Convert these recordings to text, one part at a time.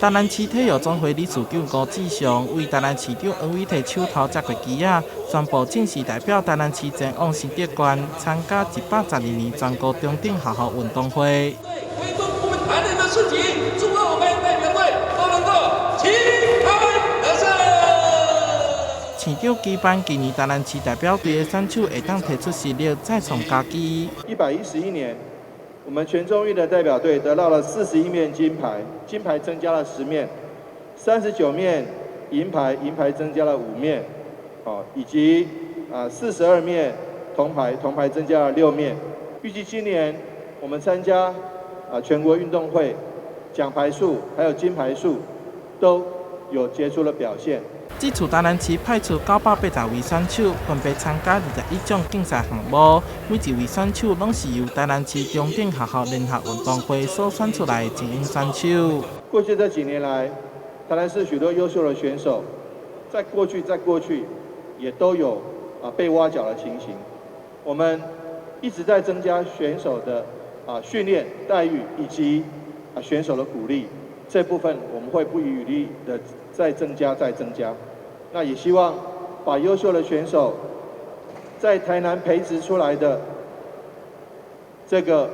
台南市體育總會理事長辜志祥為台南市長黃偉提手頭接過旗仔，宣布正式代表台南市前往新竹縣參加112年全國中等學校運動會。推動我們台南的事情，祝賀我們代表隊都能夠旗開得勝。市長期盼今年台南市代表隊的選手會當提出實力，再創佳績。111年，我們全中運的代表隊得到了41面金牌，金牌增加了10面，39面銀牌，銀牌增加了5面，以及42面銅牌，銅牌增加了6面。預計今年我們參加全國運動會，獎牌數還有金牌數都有傑出的表現。這次台南市派出980位選手，分別參加21種競賽項目。每一位選手攏是由台南市中等學校聯合運動會所選出來的精英選手。過去這幾年來，台南市許多優秀的選手，在過去也都有被挖角的情形。我們一直在增加選手的訓練待遇以及選手的鼓勵，這部分我們會不遺餘力的再增加再增加。那也希望把優秀的選手在台南培植出來的這個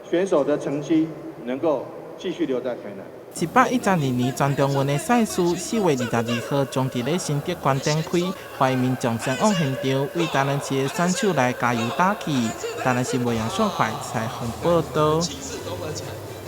選手的成績能夠繼續留在台南。112年全中運的賽事，4月22號將佇咧新竹縣展開，歡迎民眾前往現場為台南市的選手來加油打氣。台南新聞楊尚懷採訪報道。